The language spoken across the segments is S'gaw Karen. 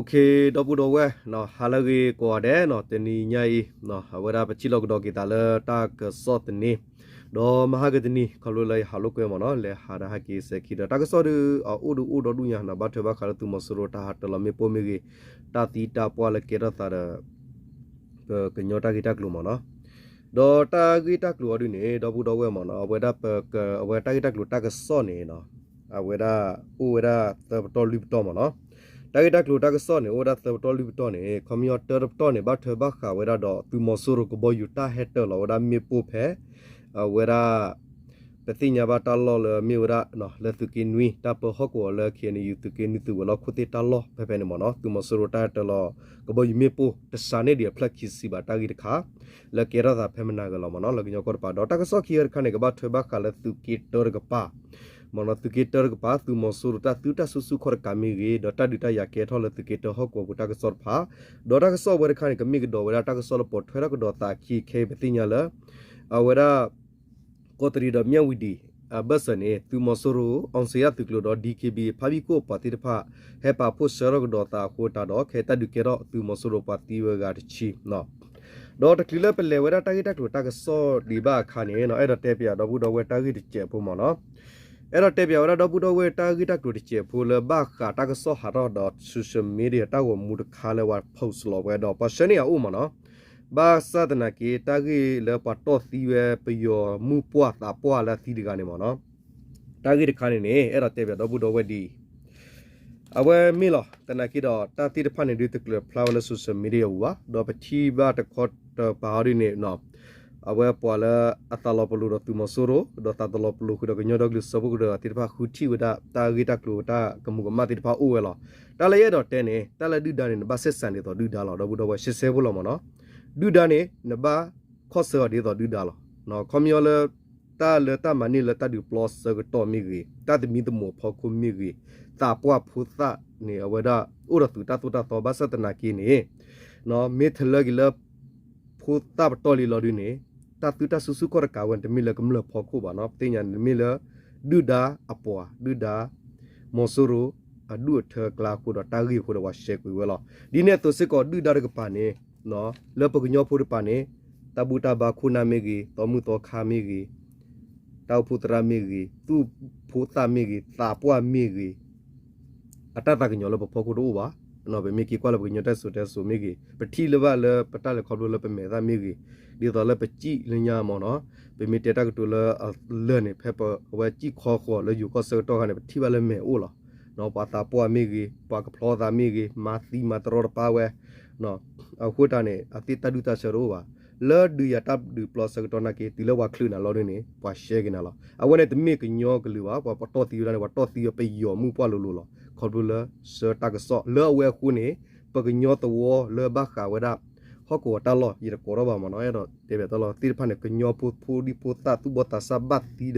Okay, ဒီပုၢ်ဒီဝဲၢ်, ဟါလၢအဂ့ၤကိးဂၤဒဲးနီၤ, တနံၤညါအံၤ အဝဲဒၣ်ပထံၣ်လိာ်ကဒီးက့ၤသးလၢတၢ်ကစီၣ်သန့, ဒီးမဟါကတနံၤ ခီဖျိလၢယဟးလိာ်ကွဲမ့ၢ်နီၤ, လဲၤဟးဒီးဟဲက့ၤစဲးခံဒီး တၢ်ကစီၣ်ဒီးအအိၣ်ဒီးအိၣ်ဒီဒူၣ်ညါနီၤ, ဘၣ်ထွဲဘၣ်ဃးလၢသုးမီၤစိရိၤတၢ်ဟးတၢၤလီၤမ့ၣ်ပိၢ်မ့ၢ်ဂ့ၤ, တၢ်သံတၢ်ပှၢ်လၢကဲထီၣ်သးဒီး ပကညီတၢ်ဂ့ၢ်တၢ်ကျိၤမ့ၢ်နီၤ. ဒီးတၢ်ဂ့ၢ်တၢ်ကျိၤအီၤဒ်န့ၣ် ဒီပုၢ်ဒီဝဲၢ်မ့ၢ်နီၤ, အဝဲဒၣ်ပက အဝဲတၢ်ဂ့ၢ်တၢ်ကျိၤတၢ်ကစီၣ်န့ၣ်နီၤ, အဝဲဒၣ်အိၣ်ဝဲဒၣ်သၢပတီၢ်လွံၢ်ပတီၢ်မ့ၢ်နီၤ. တၢ်ဂ့ၢ်တၢ်ကျိၤတၢ်ကစီၣ်န့ၣ် အိၣ်ဝဲဒၣ်သၢပတီၢ်လွံၢ်ပတီၢ်န့ၣ် ခီပညီတၢတပတီၢ်န့ၣ် ဘၣ်ထွဲဘၣ်ဃးဝဲဒၣ်ဒီး သုးမီၤစိရိၤကဘီယူၤတၢ်ဟဲတၢၤလီၤဝဲဒၣ်မ့ၣ်ပိၢ်ဖဲ အဝဲဒၣ် ပသ့ၣ်ညါဘၣ်တၢ်လီၢ်လၢမ့ၢ်ဝဲဒၣ် လၢသုးက့နွံ တၢ်ပၢဟီၣ်ကဝီၤလၢ K N U သုးက့နွံသုးဝဲၤလီၢ်ခိၣ်သ့ၣ်တၢ်လီၢ်ဖဲဖဲန့ၣ်မ့ၢ်နီၤ, သုးမီၤစိရိၤတၢ်ဟဲတၢၤလီၤကဘီယူၤမ့ၣ်ပိၢ် တစးန့ၢ်ဒံးအဖျၢၣ်ခံဆံဘၣ်တၢ်ဂ့ၢ်တခါ လၢကဲထီၣ်သးဖဲမနၤဂၤလီၤမ့ၢ်နီၤ, လၢကညီကီၢ်တပၤ, ဒီးတၢ်ကစီၣ်ခံဂၤတခါန့ၣ် ကဘၣ်ထွဲဘၣ်ဃးလၢသုးက့တၢတကပၤ မ့ၢ်နီၤ, သုးက့တၢတကပၤ သုးမီၤစိရိၤတၢ်သုတၢ်စုဆူၣ်ခီၣ်တကးမ့ၢ်ဂ့ၤ, ဒီးတၢ်ဒုးတၢ်ယၤကဲထီၣ်လၢသုးက့တၢဟီၣ်ကဝီၤပူၤတၢ်ကစီၣ်တဖၣ်, ဒီးတၢ်ကစီၣ်ဝဲတခါန့ၣ် ကမ့ၢ်ကဒီးဝဲဒၣ်တၢ်ကစီၣ်လၢပိာ်ထွဲထီၣ်ကဒီးသးအခံခဲအံၤ ပသ့ၣ်ညါလၢ အဝဲဒၣ် ကီးတရံးဒီးမၠၣ်ဝံၤဒံး အဘၢၣ်စၢၤန့ၣ် သုးမီၤစိရိၤ အောင်ဇေယျသုးကျိၤဒီး D K B A ဖါဘံၣ်ခိၣ်ပှၤသ့ၣ်တဖၣ် ဟဲပာ်ဖှိၣ်ဆှၢထီၣ်ကဒီးသးအဃိသတးဒီး ခဲတၢ်ဒုးကဲထီၣ်သုးမီၤစိရိၤပှၤသံဝဲဂၤတဆံ ဒီးတချုးလၢပလဲၤဝဲဒၣ်တၢ်ဂ့ၢ်တၢ်ကျိၤတၢ်ကစီၣ်ဒံးဘၣ်အခါန့ၣ် အဲၣ်ဒိးတဲပၠးဒီပုၢ်ဒီဝဲၢ်တၢ်ဂ့ၢ်တစဲးဖိမ့ၢ်နီၤ, အဲၣ်ဒိးတဲပၠးဝဲဒၣ်ဒီပုၢ်ဒီဝဲၢ်တၢ်ဂ့ၢ်တၢ်ကျိၤတစဲးဖိလၢဘၣ်ဃးတၢ်ကစီၣ်ဟးထီၣ်ဒီး social media တၢ်ဂီၤမူတခါလၢပှၤ post လီၤဝဲဒီး ပှၤဆှၢန့ၢ်အအိၣ်မ့ၢ်နီၤ, ဘၣ်ဆၣ်သနာ်က့ တၢ်ဂ့ၢ်လၢပှၤတီၢ်သံဝဲပယီၤမုၢ်ပှၢ်သးပှၢ်လၢအသံတဂၤန့ၣ်မ့ၢ်နီၤ, တၢ်ဂ့ၢ်တခါန့ၣ်န့ၣ် အဲၣ်ဒိးတဲပၠးဒီပုၢ်ဒီဝဲၢ်ဒ်အံၤ အဝဲမ့ၢ်လီၤ, သနာ်က့ဒီး တၢ်သ့ၣ်တဖၣ်န့ၣ်ဒုးတကျၢၤဖျါဝဲလၢ social media အပူၤဘၣ်, ဒီးပထံၣ်ဘၣ်တခီတပၤအီၤဒ်န့ၣ် အဝဲပှၤလၢအသးလီၤပလိာ်ဒီးသုးမီၤစိရိၤ ဒီးသးတလီၤပလိာ်ဃုာ်ဒီးကညီဒီကလုာ်စၢဖှိၣ်ကရၢသ့ၣ်တဖၣ် ဃုထံၣ်ဝဲဒၣ်တၢ်ဂ့ၢ်တၢ်ကျိၤတၢ်ကမူးကမၣ်သ့ၣ်တဖၣ်အိၣ်ဝဲလီၤ. တၢ်လၢယအဲၣ်ဒိးတဲန့ၣ် တၢ်လၢဒုၣ်ဒါန့ၣ် နဘၣ်ဆက်ဆံဒ်သိးဒုၣ်ဒါလီၤ ဒီပုၢ်ဒီဝဲၢ် ရှဲရှဲဖိလီၤမ့ၢ်နီၤ. ဒုၣ်ဒါန့ၣ် နဘၣ်ခီၣ်ဆၢအီၤဒ်သိးဒုၣ်ဒါလီၤ. ခီပညီလၢ တၢ်လၢတၢ်မၤန့ၢ်လၢတၢ်ဒုးပျီဆၢကတီၢ်မ့ၢ်ဂ့ၤ, တၢ်သမံသမိးအဖီခိၣ်မ့ၢ်ဂ့ၤ, သးပှၢ်ဖိသၣ်န့ၣ် အဝဲဒၣ်အိၣ်ဒီးသုးတၢ်သိၣ်တၢ်သီဘၣ်ဆၣ်သနာ်က့န့ၣ် မ့ၢ်ထလၢက့ၤလၢ ဖိသၣ်ပတီၢ်လံလီၤဒုးန့ၣ် တၢ်သုတၢ်စုဆူၣ်ခီၣ်တကးဝဲန့ၣ် တမ့ၢ်လၢကမျၢၢ်ဖီခိၣ်ဘၣ်နီၤ. ပသ့ၣ်ညါန့ၣ် တမ့ၢ်လၢ ဒုၣ်ဒါအပှၤ ဒုၣ်ဒါ မီၤစိရိၤ အဒူၣ်အထၢအကျါအဃိဒီးတၢ်ဂ့ၢ်အဃိဒီး ပှၤရှဲကွံာ်ဝဲလီၤ. ဒ်န့ၣ်အသိးစ့ၢ်ကီး ဒုၣ်ဒါတကပၤန့ၣ် လၢပကညီဖိတကပၤန့ၣ် တၢ်ဘူၣ်တၢ်ဘါခိၣ်နၢ်မ့ၢ်ဂ့ၤ, သီမုၣ်သီခါမ့ၢ်ဂ့ၤ, တၢ်အိၣ်ဖှိၣ်သရၣ်မ့ၢ်ဂ့ၤ, သူၣ်ဖိသၣ်မ့ၢ်ဂ့ၤ, သးပှၢ်မ့ၢ်ဂ့ၤ အတၢ်သးကညီၤလၢပဖီခိၣ်တအိၣ်ဘၣ်. ပမ့ၢ်က့ၤကွၢ်လၢပကညီတၢ်စိၤတဲစိၤမ့ၢ်ဂ့ၤ, ပထံၣ်လၢဘၣ်လၢပတၢ်လဲၤခီဖျိလၢပမဲာ်သၣ်မ့ၢ်ဂ့ၤ, ဒ်သိးလၢပစံၣ်လၢညါမ့ၢ်နီၤ, ပမ့ၢ်တဲတၢ်ကတိၤလၢအလၢာ်န့ၣ် ဖဲပဝဲစံၣ်ခီဃီၤလၢယိၤကီၢ်ဆၢကတီၢ်ခါန့ၣ် ပထံၣ်ဘၣ်လၢမဲာ်အိၣ်လီၤ. ပှၤသးပှၢ်မ့ၢ်ဂ့ၤ, ပှၤကဖျီသးမ့ၢ်ဂ့ၤ, မၤသံမၤတရီတပါဝဲ အဃိတၢ်န့ၣ် အသ့ၣ်တၢ်ဒူၣ်တၢ်ဆၢတအိၣ်ဘၣ်. လၢဒုးယၤတၢ်ဒုးပျီဆၢကတီၢ်နာ်က့ တုၤလၢပှၤချုးနၤလီၤဒုးန့ၣ် ပှၤရှဲက့ၤနၤလီၤ. အဝဲန့ၣ်တမ့ၢ်ကညီကလုာ်ဘၣ်, ပှၤပတီၢ်သံဝဲဒၣ်န့ၣ် ပှၤတီၢ်သံဝဲပယီၤမုၢ်ပှၢ်လိၤလိၤလီၤ. ခီဖျိလၢဆှၢတၢ်ကစီၣ် လၢအဝဲအဃိန့ၣ် ပကညီသဝီလၢဘၣ်ဃးဝဲဒၣ် ဟီၣ်ကဝီၤတၢ်လီၢ် ယတကိးထီၣ်ဘၣ်မ့ၢ်နီၤ, အဲၣ်ဒိးတဲဘၣ်တၢ်လီၢ်သ့ၣ်တဖၣ်န့ၣ် ကညီဖိဖိဒံဖိသၣ်သူၣ်ဘီၣ်သးစၢ်ဘၣ်သံဒီး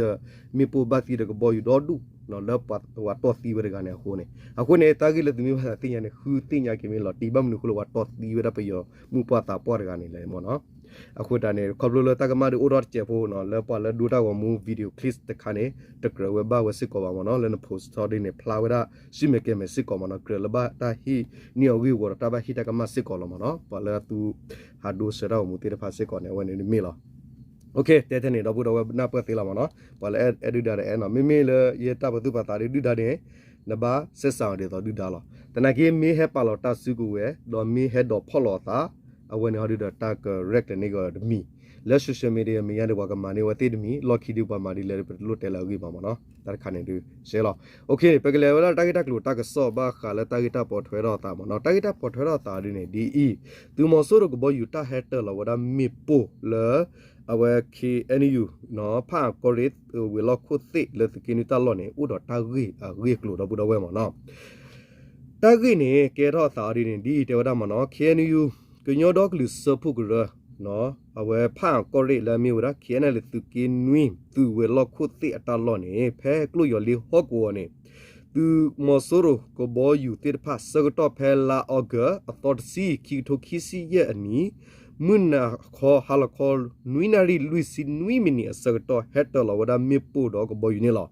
မ့ၣ်ပိၢ်ဘၣ်သံဒီးကဘီယူၤဒီဒူၣ် လၢပှၤတီၢ်သံဝဲတဂၤန့ၣ်အဃိန့ၣ် အဃိန့ၣ် တၢ်ဂ့ၢ်လၢသုမ့ၢ်ဘၣ်သးသ့ၣ်ညါန့ၣ် ဃုသ့ၣ်ညါက့ၤမ့ၢ်လီၤတံၢ် ဘၣ်မနုၤအဃိလၢပှၤတီၢ်သံဝဲဒၣ်ပယီၤမုၢ်ပှၢ်သးပှၢ်တဂၤန့ၣ်လဲၣ်မ့ၢ်နီၤ. အဃိတၢ်န့ၣ် ခီဖျိလၢတၢ်ကမၣ်ဒုးအိၣ်ထီၣ်တစဲးဖိနီၤ လၢပှၤလၢဒိတၢ်ဂီၤမူ video clip တခါန့ၣ် တကြၢးဝဲဘၣ်ဝဲစ့ၢ်ကီးဘၣ်မ့ၢ်နီၤ လၢန post ထီၣ်ဒ်န့ၣ် ဖျါဝဲဒၣ် ဆူမဲာ်ကဲၤမဲာ်စ့ၢ်ကီးမ့ၢ်နီၤ ကြၢးလၢဘၣ်တၢ်ဟ့ၣ်န့ၢ်အီၤဂ့ၢ်ဝီဒီးတၢ်ဘၣ်ဟ့ၣ်တၢ်ကမၣ်စ့ၢ်ကီးလီၤမ့ၢ်နီၤ ပှၤလၢအသူ ဟးဒိဆှၢတၢ်ဂီၤမူသ့ၣ်တဖၣ်စ့ၢ်ကီးန့ၣ် အဝဲန့ၣ်တမ့ၢ်လီၤ. တဲထဲန့ၣ် ဒီပုၢ်ဒီဝဲၢ်နၢ်ပၢၢ်သ့လီၤမ့ၢ်နီၤ ပှၤလၢအဲၣ်ဒုၣ်ဒါဒီးအဲၣ်နီၤ မ့မ့ၢ်လၢယဲတၢ်ပသူၣ်ပာ်သးဒုးဒုၣ်ဒါန့ၣ် နဘၣ်ဆက်ဆံအီၤဒ်သိးဒုၣ်ဒါလီၤ. သနာ်က့မ့ၢ်ဟဲပာ်လီၤတၢ်စုကဝဲၤ ဒီးမ့ၢ်ဟဲဒိးဖီၣ်လီၤအသး အဝဲန့ၣ်ဟီဒုးဒီးတၢ်ကရဲၣ်ကျဲၤန့ၢ်ကီးတမံၤ လၢ social media မဲာ်ညါဒီးပှၤကမၤန့ၢ်ဝဲသ့ၣ်တမံၤ လီၢ်ခံဒုးပှၤမၤဒ်လဲၣ်ဒီးပတလိၣ်တဲလၢအဂ့ၢ်ဘၣ်မ့ၢ်နီၤ တၢ်တခါန့ၣ်ဒုးရှဲလီၤ. ပကလဲၤဝဲဒၣ်တၢ်ဂ့ၢ်တၢ်ကျိၤတၢ်ကစီၣ်ဘၣ်ဃးလၢတၢ်ဂ့ၢ်တၢ်ပိာ်ထွဲထီၣ်အသးမ့ၢ်နီၤ တၢ်ဂ့ၢ်တၢ်ပိာ်ထွဲထီၣ်အသးဒ်န့ၣ် ဒ်အံၤ သုးမီၤစိရိၤကဘီယူၤတၢ်ဟဲတၢၤလီၤဝဲဒၣ်မ့ၣ်ပိၢ်လၢ အဝဲ K N U ဖၣ်အၣ်ကီၢ်ရ့ၣ် ဝ့ၢ်လီၢ်ခိၣ်သ့ၣ်လၢသုးက့နွံတၢ်လီၢ်န့ၣ် အိၣ်ဒီးတၢ်ဂ့ၢ်အဂ့ၢ်အကျိၤဒီပုၢ်ဒီဝဲၢ်မ့ၢ်နီၤ တၢ်ဂ့ၢ်န့ၣ် ကဲထီၣ်အသးဒ်န့ၣ် ဒ်အံၤတဲဝဲဒၣ်မ့ၢ်နီၤ K N U ကညီဒီကလုာ်စၢဖှိၣ်ကရၢ အဝဲဖၣ်အၣ်ကီၢ်ရ့ၣ်လၢအမ့ၢ်ဝဲဒၣ် K N L သုးက့နွံ သုးဝ့ၢ်လီၢ်ခိၣ်သ့ၣ်အတၢ်လီၢ်န့ၣ် ဖဲကျိယီၤလ့ဟီၣ်ကဝီၤန့ၣ် သုးမီၤစိရိၤကဘီယူၤသ့ၣ်တဖၣ် ဆၢကတီၢ်ဖဲလါအီကူး အသီတဆံ ခံကထိခံဆံယဲၢ်အနံၤ မုၢ်နၤခီဟါလီၤခီ နွံနၣ်ရံၣ်လွံၢ်ဆံနွံမံးနံးအဆၢကတီၢ် ဟဲတၢၤလီၤဝဲဒၣ်မ့ၣ်ပိၢ်ဒီးကဘီယူၤန့ၣ်လီၤ.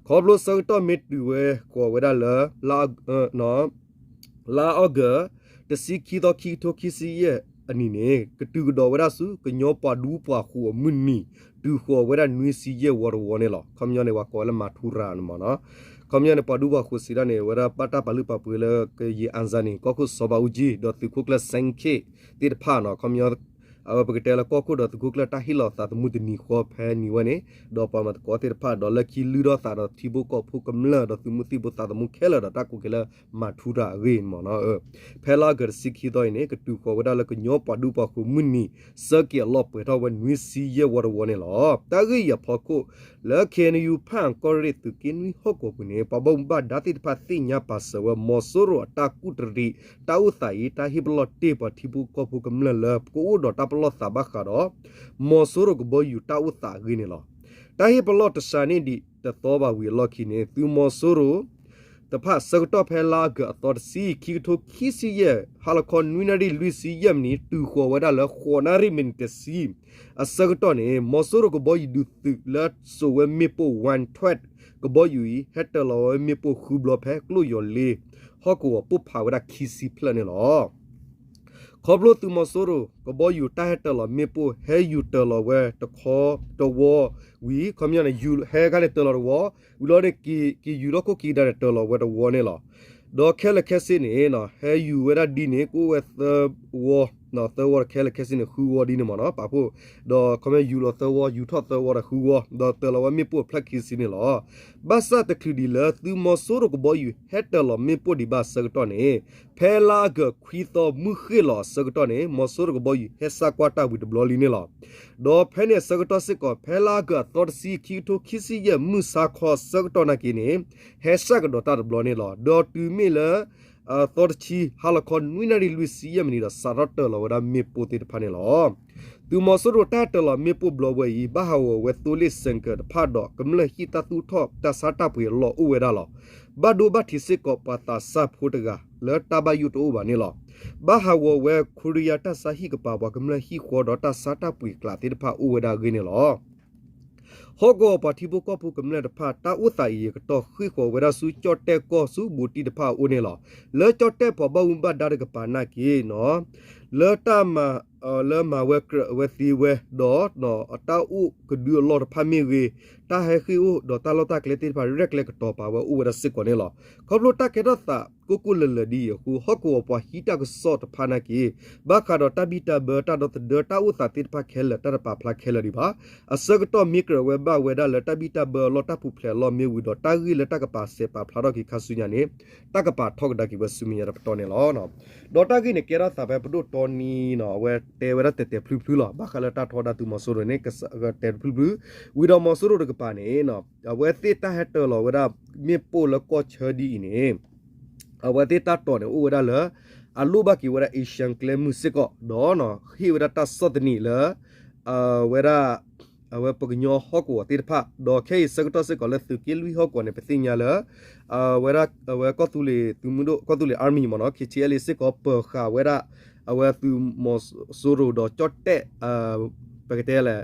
ခီဖျိဆၢကတီၢ်မ့ၢ်တုၤဝဲဃီၤဝဲဒၣ်လၢ လါအီကူး လါအီကူး တဆံခံသီ ခံကထိခံဆံယဲၢ်အနံၣ်န့ၣ် ကတုၤကဒီးဝဲဒၣ်ဆူ ကညီပှၤဒူပှၤဃိၤအမုၢ်နံၤ တုၤဃီၤဝဲဒၣ်နွံဆံယဲၢ်ဝီတဝီန့ၣ်လီၤ. ခီပညီန့ၣ် ပှၤကိးဝဲလၢမၤထူရၤန့ၣ်မ့ၢ်နီၤ. ခီပညီန့ၣ် ပှၤဒူပှၤဃိၤစံးဒၣ်န့ၣ် ဝဲဒၣ်ဘၣ်တၢ်ပာ်လုၢ်ပာ်ပှ့ၤလၢကယံာ်အါစၢ်န့ၣ် ကီၢ်ခိၣ်စီၤဘးအူကၠံ ဒီးသုးခိၣ်ကျၢၢ်စဲၣ်ခ့ၣ်သ့ၣ်တဖၣ်နီၤ. ခီပညီ အဝဲပကတဲလၢကီၢ်ခိၣ်ဒီးသုးခိၣ်ကျၢၢ်တၢ်ဟ့ၣ်လီၤသးသမူတနံၤဃီဖဲန့ၣ်ဝဲန့ၣ် ဒီးပှၤမၤသကိးသ့ၣ်တဖၣ် ဒီးလၢခံလုၢ်ထီၣ်သးဒီးထံဖိကီၢ်ဖိကမျၢၢ်ဒီးသုးမုၢ်သံၣ်ဘိသးသမူခဲလၢာ်ဒီး တၢ်ကိးက့ၤလၢမၤထူရၤအဂ့ၢ်မ့ၢ်နီၤ. ဖဲလါအီကူးတဆံခံသီအံၤန့ၣ် ကတုၤဃီၤဝဲဒၣ်လၢကညီပှၤဒူပှၤဃိၤမုၢ်နံၤ ဆၢက့ၤအလီၢ်ပှဲၤထီၣ်ဝဲနွံဆံယဲၢ်ဝီတဝီန့ၣ်လီၤ. တၢ်ဂ့ၢ်အံၤအဖီခိၣ် လၢ KNU ဖၣ်အၣ်ကီၢ်ရ့ၣ်သုးက့နွံဟီၣ်ကဝီၤပူၤန့ၣ် ပှၤဘၣ်မူဘၣ်ဒါသ့ၣ်တဖၣ်သ့ၣ်ညါပာ်စၢၤဝဲ မီၤစိရိၤအတၢ်ကူၣ်တရံးတၢ်အိၣ်သးအံၤ တၢ်ဟ့ၣ်ပလီၢ်တ့ၢ်ပှၤထံဖိကီၢ်ဖိကမျၢၢ်လၢကအိၣ်ဒီးတၢ်ပလီၢ်သးဘၣ်ဃးဒီး မီၤစိရိၤကဘီယူၤတၢ်အိၣ်သးအဂ့ၢ်န့ၣ်လီၤ. တၢ်ဟ့ၣ်ပလီၢ်တစှၤန့ၢ်ဒံးတသီဘၣ်ဝံၤအလီၢ်ခံန့ၣ် သုးမီၤစိရိၤ တဖၣ်ဆၢကတီၢ်ဖဲလါအီကူးအသီတဆံ ခံကထိခံဆံယဲၢ် ဟါလီၤခီနွံနၣ်ရံၣ်လွံၢ်ဆံယဲၢ်မံးနံး တုၤဃီၤဝဲဒၣ်လၢဃိးနၣ်ရံၣ်မံးနံးတဆံ အဆၢကတီၢ်န့ၣ် မီၤစိရိၤကဘီယူၤဒုးသုးလၢစိာ်ဝဲမ့ၣ်ပိၢ် One Twelve ကဘီယူၤအံၤ ဟဲတၢၤလီၤဝဲမ့ၣ်ပိၢ်ဃုဘျီဖဲကျိၣ်ယီၤလ့ဟီၣ်ကဝီၤ ပိၢ်ဖးဝဲဒၣ်ခံဆံဖျၢၣ်န့ၣ်လီၤ. ခီဖျိသုးမီၤစိရိၤကဘီယူၤတၢ်ဟဲတၢၤလီၤမ့ၣ်ပိၢ် ဟဲယူၤတၢၤလီၤဝဲတခီတဝီဝံၤ ခီပညီန့ၣ် ယူၤဟဲခါန့ၣ်တၢၤလီၤတဝီ ဝံၤလီၤန့ၣ် က့ၤယူၤထီၣ်ခိၣ်က့ၤကဒါန့ၣ် တၢၤလီၤဝဲတဝီန့ၣ်လီၤ. ဒီးခဲလၢာ်ခဲဆ့န့ၣ် ဟဲယူၤဝဲဒၣ်ဒ်န့ၣ် ကအိၣ်ဝဲသၢဝီ သၢဝီဒီးခဲလၢာ်ခဲဆ့န့ၣ် ဃုဝီဒ်န့ၣ်မ့ၢ်နီၤ ပာ်ဖှိၣ် ဒီးခီပညီယူၤလီၤသၢဝီ ယူၤထီၣ်သၢဝီဒီးဃုဝီ ဒီးတၢၤလီၤဝဲမ့ၣ်ပိၢ်အဖျၢၣ်ခံဆံန့ၣ်လီၤ. ဘၣ်ဆၣ်တချုးဒံးလၢသုးမီၤစိရိၤကဘီယူၤဟဲတၢၤလီၤမ့ၣ်ပိၢ်ဒံးဘၣ်အဆၢကတီၢ်န့ၣ် ဖဲလါအီကူးခွံသီမုၢ်ဃ့ၢ်လီၤအဆၢကတီၢ်န့ၣ် မီၤစိရိၤကဘီယူၤဟဲစၢ်ကွၢ်တၢ်ဝံၤတဘျီလံန့ၣ်လီၤ. ဒီးဖဲန့ၣ်အဆၢကတီၢ်စ့ၢ်ကီး ဖဲလါအီကူးအသီတဆံ ခံကထိခံဆံယဲၢ် မုၢ်ဆါခီအဆၢကတီၢ်နာ်က့န့ၣ် ဟဲစၢ်ကဒီးတၢ်တဘျီန့ၣ်လီၤ. ဒီးတုၤမ့ၢ်လၢ အသီတဆံ ဟါလီၤခီနွံနၣ်ရံၣ်လွံၢ်ဆံယဲၢ်မံးနံးဒီး စးထီၣ်တၢၤလီၤဝဲဒၣ်မ့ၣ်ပိၢ်သ့ၣ်တဖၣ်န့ၣ်လီၤ. သုးမီၤစိရိၤတၢ်ဟဲတၢၤလီၤမ့ၣ်ပိၢ်ဘျီဝဲအံၤ ဘၣ်ဟးဂီၤဝဲသိလ့ၣ်စဲၣ်ကၢၣ်တဖၣ်ဒီး ကမျၢၢ်ဟံၣ်တၢ်သူၣ်ထီၣ်တၢ်ဆါတၢ်ပှ့ၤအလီၢ်အိၣ်ဝဲဒၣ်လီၤ. ဘၣ်ဒိဘၣ်ထံးစ့ၢ်ကီးပှၤသးစၢ်ဖိတဂၤ လၢတၢ်ဘၣ်ယိၣ်တအိၣ်ဘၣ်န့ၣ်လီၤ. ဘၣ်ဟးဂီၤဝဲခိရံယါတၢ်ဆါဟံၣ်ကပၤပှၤကမျၢၢ်ဟံၣ်ဃီဒီးတၢ်ဆါတၢ်ပှ့ၤကျးသ့ၣ်တဖၣ်အိၣ်ဝဲဒၣ်အဂ့ၢ်န့ၣ်လီၤ. ဟီၣ်ကဝီၤပှၤထံဖိကီၢ်ဖိကမျၢၢ်တဖၣ် တၢ်အိၣ်သးအံၤအကတီၢ်ဃ့ၢ်ဃီၤဝဲဒၣ်ဆူကၠီၣ်တဲၣ်ကီၢ်ဆူဘူးတံၢ်တဖၣ်အအိၣ်န့ၣ်လီၤ. လၢကၠီၣ်တဲၣ်ပှၤဘၣ်မူဘၣ်ဒါတကပၤနာ်က့နီၤ လၢတၢ်မၤ လၢမၤဝဲကြၢးဝဲသ့ဝဲဒီး အတၢ်အိၣ်ကဒုအလီၢ်တဖၣ်မ့ၢ်ဂ့ၤ, တၢ်ဟဲဃ့ၢ်အိၣ်ဒီးတၢ်လီၢ်တၢ်ကျဲသ့ၣ်တဖၣ် ရဲၣ်ကျဲၤကတီၤပာ်ဝဲအိၣ်ဝဲဒၣ်စ့ၢ်ကီးန့ၣ်လီၤ. ခီဖျိတၢ်ကဲထီၣ်သးကိၢ်ကိၢ်လၢၤလၢၤဒ်အံၤအဃိ ဟီၣ်ကဝီၤပှၤဟံးတၢ်ကစီၣ်တဖၣ်နာ်က့ ဘၣ်ဃးဒီးတၢ်ဘံၣ်တၢ်ဘၢ တၢ်ဒီသဒၢတၢ်အိၣ်သးသ့ၣ်တဖၣ်ခဲလၢာ် တၢ်တပာ်ဖျါခဲလၢာ်ဒံးဘၣ်. အဆၢကတီၢ်မ့ၢ်ကြၢးဝဲဘၣ်ဝဲဒၣ်လၢတၢ်ဘံၣ်တၢ်ဘၢအလီၢ် တၢ်ပူၤဖျဲးအလီၢ်မ့ၢ်ဝံၤဒီး တၢ်ဂ့ၢ်လၢတၢ်ကပာ်စဲးပာ်ဖျါထီၣ်က့ၤခါဆူညါန့ၣ် တၢ်ကပာ်ထီၣ်ကဒါက့ၤဝဲဆူမဲာ်ညါတပတီၢ်န့ၣ်လီၤ. ဒီးတၢ်ဂ့ၢ်န့ၣ်ကဲထီၣ်သးဖဲပဒိၣ်တီနံနီၤ အဝဲတဲဝဲဒၣ်တဲာ်တဲာ်ဖျုဖျုလီၤ. ဘၣ်ဃးလၢတၢ်ထီဒါသုးမီၤစိရိၤန့ၣ် ကတဲာ်ဖျုဖျု, ဝံၤဒီးမီၤစိရိၤတကပၤန့ၣ် အဝဲသ့ၣ်တၢ်ဟဲတၢၤလီၤဝဲဒၣ်မ့ၣ်ပိၢ်လၢကီၢ်ဆၢဒ်အံၤန့ၣ် အဝဲသ့ၣ်တၢ်တိာ်န့ၣ်အိၣ်ဝဲဒၣ်လၢ အလိၣ်ဘၣ်က့ၤဝဲဒၣ် Asian ကျဲမုၢ်စ့ၢ်ကီး ဒီး ဟ့ၣ်ဝဲဒၣ်တၢ်ဆီၣ်သနံးလၢ ဝဲဒၣ် အဝဲပကညီဟီၣ်ကဝီၤသ့ၣ်တဖၣ် ဒီးခဲအံၤဆၢကတီၢ်စ့ၢ်ကီးလၢသုးက့လွံၢ်ဟီၣ်ကဝီၤန့ၣ် ပသ့ၣ်ညါလၢ ဝဲဒၣ် အဝဲကီၢ်သူလ့ၤသုးမုၢ်ဒိၣ် ကီၢ်သူလ့ၤ army မ့ၢ်နီၤ KTLA စ့ၢ်ကီး ပၢၤဃာ်ဝဲဒၣ် အဝဲသုးမီၤစိရိၤဒီးကၠီၣ်တဲၣ် ပကတဲလဲၣ်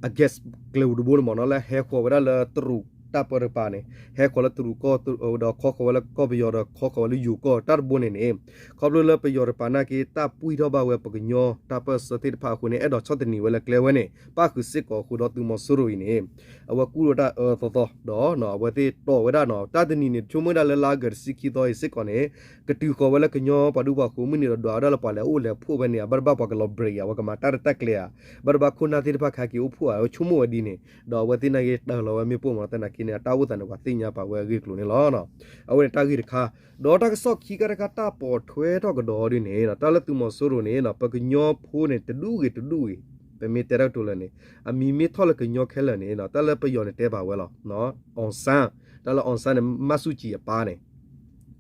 အ gas ကျဲပူၤတဘိန့ၣ်မ့ၢ်နီၤ လၢဟဲဃီၤဝဲဒၣ်လၢတရူးတၢ်ပၢတကပၤန့ၣ် ဟဲဃီၤလၢတရူးကီၢ် ဒီးခီဃီၤဝဲလၢကီၢ်ပယီၤဒီးခီဃီၤဝဲလၢယိၤကီၢ်တၢ်တဘိန့ၣ်န့ၣ် ခီဖျိလၢပယီၤတကပၤနာ်က့ တၢ်ပှံၢ်ထီၣ်ဘၣ်ဝဲပကညီတၢ်ပၢၢ်ဆၢသ့ၣ်တဖၣ်အဃိန့ၣ် အဲၣ်ဒိးဆီၣ်သနံးဝဲလၢကျဲဝဲန့ၣ် ပၣ်ဃုာ်စ့ၢ်ကီးအဃိဒီးသုးမီၤစိရိၤအံၤန့ၣ် အဝဲကူၣ်ဒီးတၢ်အၢသီသီဒီး အဝဲသ့ၣ်တိာ်ဝဲဒၣ်နီၤ တၢ်တနံၤန့ၣ် ဆိကမိၣ်ဝဲဒၣ်လၢလါအီကူးတဆံခံသီအံၤစ့ၢ်ကီးန့ၣ် ကတုၤဃီၤဝဲလၢကညီပှၤဒူပှၤဃိၤမုၢ်နံၤဒီး ဒွးဝဲဒၣ်လၢပှၤလဲၤအိၣ်လဲၤဖှိၣ်ဝဲန့ၣ် အဘၣ်တဘၣ်ပှၤကလီၤ break ဧါ အဝဲကမၤတၢ်ရဲၣ်တၢ်ကျဲၤဧါ ဘၣ်တဘၣ်ခိၣ်နၢ်သ့ၣ်တဖၣ်ခဲက့ၤအိၣ်ဖှိၣ်ဧါ အဝဲဆိကမိၣ်ဝဲဒ်န့ၣ် ဒီးအဝဲသ့ၣ်နာ်က့တၢၤလီၤဝဲမ့ၣ်ပိၢ်မ့ၢ်နီၤ သနာ်က့န့ၣ် အတၢ်အိၣ်သးန့ၣ် ပှၤသ့ၣ်ညါပာ်ဝဲအဂ့ၢ်အကျိၤန့ၣ်လီၤ. အဝဲန့ၣ်တၢ်ဂ့ၢ်တခါ ဒီးတၢ်ကစီၣ်ခံခါတခါတၢ်ပိာ်ထွဲထီၣ်ကဒီးဒ်န့ၣ် တၢ်လၢသုးမီၤစိရိၤန့ၣ် ပကညီဖိန့ၣ် တဒူၣ်ဂ့ၤတဒူၣ်ဂ့ၤ ပမ့ၢ်တဲတၢ်ကတိၤလၢာ်န့ၣ် အမံၤမ့ၢ်ထီၣ်လၢကညီခဲလၢာ်န့ၣ် တၢ်လၢပယီၤန့ၣ်တဲဘၣ်ဝဲလီၤ အောင်ဆန်း တၢ်လၢ အောင်ဆန်း န့ၣ် မၢ်ဆူၣ်ကံအပၢ်န့ၣ်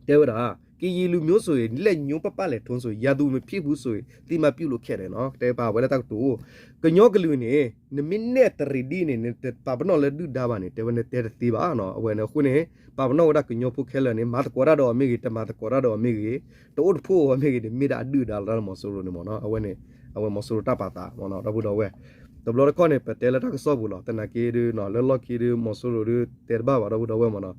တဲဝဲဒၣ် ကရင်လူမျိုးဆိုရင် လက်ညှိုးပတ်ပတ်လည်ထိုးဆိုရင် ရန်သူမဖြစ်ဘူးဆိုရင် အသိမှတ်ပြုလို့ခက်တယ် တဲပာ်ဝဲလၢတၢ်ကတိၤ ကညီကလုာ်န့ၣ် နမ့ၢ်နဲၣ်တရံးဒ်န့ၣ် နတပာ်ပနီၣ်လၢဒုၣ်ဒါဘၣ်န့ၣ် တဲဝဲန့ၣ်တဲတသ့ဘၣ် အဝဲန့ၣ်အဃိန့ၣ် ပာ်ပနီၣ်ဝဲဒၣ်ကညီဖိခဲလၢာ်န့ၣ် မၤသကိးတၢ်ဒီးအီၤမ့ၢ်ဂ့ၤ တမၤသကိးတၢ်ဒီးအီၤမ့ၢ်ဂ့ၤ တအိၣ်တဖှိၣ်အီၤမ့ၢ်ဂ့ၤန့ၣ် မ့ၢ်ဒၣ်အဒုၣ်ဒါလီၤ တၢ်လၢမီၤစိရိၤန့ၣ်မ့ၢ်နီၤ အဝဲန့ၣ် အဝဲမီၤစိရိၤတၢ်ပာ်သး ဒီပုၢ်ဒီဝဲၢ် တဘျီတခီၣ်န့ၣ် ပတဲလၢတၢ်ကစီၣ်ပူၤလီၤ သနာ်က့ဒုး လၢလီၢ်ခံဒုး မီၤစိရိၤဒုး တဲတဘၣ်ဘၣ် ဒီပုၢ်ဒီဝဲၢ်မ့ၢ်နီၤ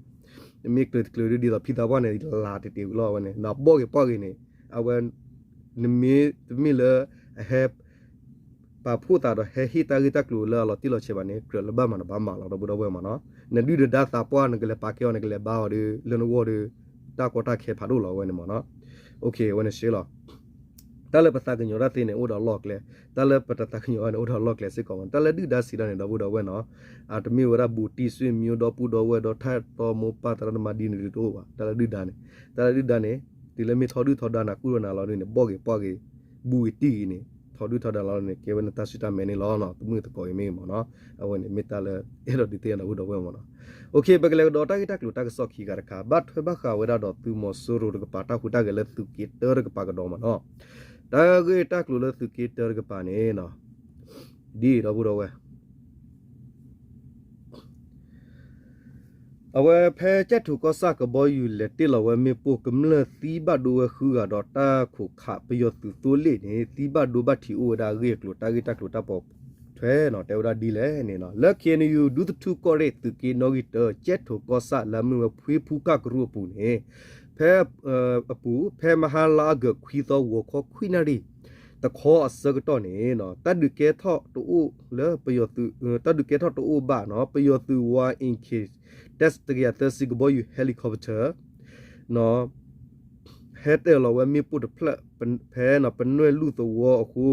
မ့ၢ်ကျၢၤတကျၢၤဒ်သိးဖံသးပှၢ်န့ၣ် လၤတတ့ၢ်ဝံၤလီၤ အဝဲန့ၣ် ဒီးဘီၣ်ဂ့ၤပှၢ်ဂ့ၤန့ၣ် အဝဲ နမ့ၢ်တမ့ၢ်လၢ အဟဲ ပာ်ဖှိၣ်သးဒီးဟဲဟ့ၣ်တၢ်ဂ့ၢ်တၢ်ကျိၤလၢအလီၤတံၢ်လီၤဆဲးဘၣ်န့ၣ် ကြၢးလၢဘၣ်မၤနဘၣ်မၤလီၤ ဒီပုၢ်ဒီဝဲၢ်မ့ၢ်နီၤ. နဒုၣ်နဒါသးပှၢ် နကလဲၤပာ်ကဲအီၤ နကလဲၤဘါအီၤဒီး လၢနဂီၢ်ဒီး တၢ်ကီတၢ်ခဲဖးဒိၣ်လီၤ အဝဲန့ၣ်မ့ၢ်နီၤ. အဝဲန့ၣ်စ့လီၤ. တၢ်လၢပသးကညီၤတၢ်သ့န့ၣ် အိၣ်ဒီးအလီၢ်အကျဲ, တၢ်လၢပတသးကညီၤဘၣ်န့ၣ် အိၣ်ဒီးအလီၢ်အကျဲစ့ၢ်ကီးမ့ၢ်နီၤ. တၢ်လၢဒုၣ်ဒါစံးတၢ်န့ၣ် ဒီပုၢ်ဒီဝဲၢ်နီၤ, အတမ့ၢ်ဝဲဒၣ်ဘူးတံၢ် ဆွေမျိုး ဒီပုၢ်ဒီဝဲၢ် ဒီးတၢ်တီမိၢ်ပၢ်သရၣ်သမါဒ်န့ၣ်တအိၣ်ဘၣ်. တၢ်လၢဒုၣ်ဒါန့ၣ်, တၢ်လၢဒုၣ်ဒါန့ၣ် တုၤလၢမ့ၢ်ထီဒုၣ်ထီဒါနၤကူၣ်ဒီးနၤလီၤဒ်န့ၣ် ဘီၣ်ဂ့ၤပှၢ်ဂ့ၤ ဘူးဂ့ၤတံၢ်ဂ့ၤန့ၣ် ထီဒုၣ်ထီဒါလီၤန့ၣ် ကဲဝဲနတၢ်ဆူၣ်တၢ်မဲာ်န့ၣ်လီၤ. သမုၣ်သကိးအံၤမ့ၢ်မ့ၢ်နီၤ, အဝဲန့ၣ်မ့ၢ်တၢ်လၢအဲၣ်ဒိးဒုးသ့ၣ်ညါဒီပုၢ်ဒီဝဲၢ်မ့ၢ်နီၤ. ပကလဲၤကဒီးတၢ်ဂ့ၢ်တၢ်ကျိၤတၢ်ကစီၣ်ခံခါတခါ ဘၣ်ထွဲဘၣ်ဃးဝဲဒၣ်ဒီးသုးမီၤစိရိၤတကပၤတၢ်ဟူးတၢ်ဂဲၤလၢသုးက့တၢတကပၤကဒီးမ့ၢ်နီၤ. တၢ်ဂ့ၢ်တၢ်ကျိၤလၢသုးက့တၢတကပၤန့ၣ် ဒ်အံၤဒီပုၢ်ဒီဝဲၢ် အဝဲဖဲကၠဲၣ်ထိၣ်ကီၢ်ဆၣ်ကဘီယူၤလဲၤတ့ၢ်လီၤဝဲမ့ၣ်ပိၢ် ကမျၢၢ်သံဘၣ်ဒိဝဲဃုဂၤဒီးတၢ်ခိးခးပယီၤသုးသိလ့ၣ်န့ၣ် သံဘၣ်ဒိဘၣ်ထံးအိၣ်ဝဲဒၣ်အဂ့ၢ်အကျိၤ တၢ်ဂ့ၢ်တၢ်ကျိၤတၢ်ပိာ်ထွဲနီၤ တဲဝဲဒၣ်ဒ်လဲၣ်န့ၣ်နီၤ လၢ ခ့ၣ်အဲၣ်ယူၣ် ဒူသထူၣ်ကီၢ်ရ့ၣ် သုးက့နီၣ်ဂံၢ်တၢ ကၠဲၣ်ထိၣ်ကီၢ်ဆၣ်လၢအမ့ၢ်ဝဲဖှ့ဖူကၢ်ကရူၢ်အပူၤန့ၣ် ဖဲ အပူၤ ဖဲမဟါလါအီကူးသီ ဂီၤခီခွံနၣ်ရံၣ် တခီအဆၢကတီၢ်န့ၣ် တၢ်ဒုးကဲထီၣ်တအိၣ်လၢပယီၤသုး တၢ်ဒုးကဲထီၣ်တအိၣ်ဘၣ်နီၤ ပယီၤသုး Y N K တစတကယၤသၢဆံကဘီယူၤ helicopter နီၤ ဟဲတ့ၢ်လီၤဝဲမ့ၣ်ပိၢ်တဖျၢၣ် ဖဲပနွဲၣ်လူၢ်သဝီအဃိ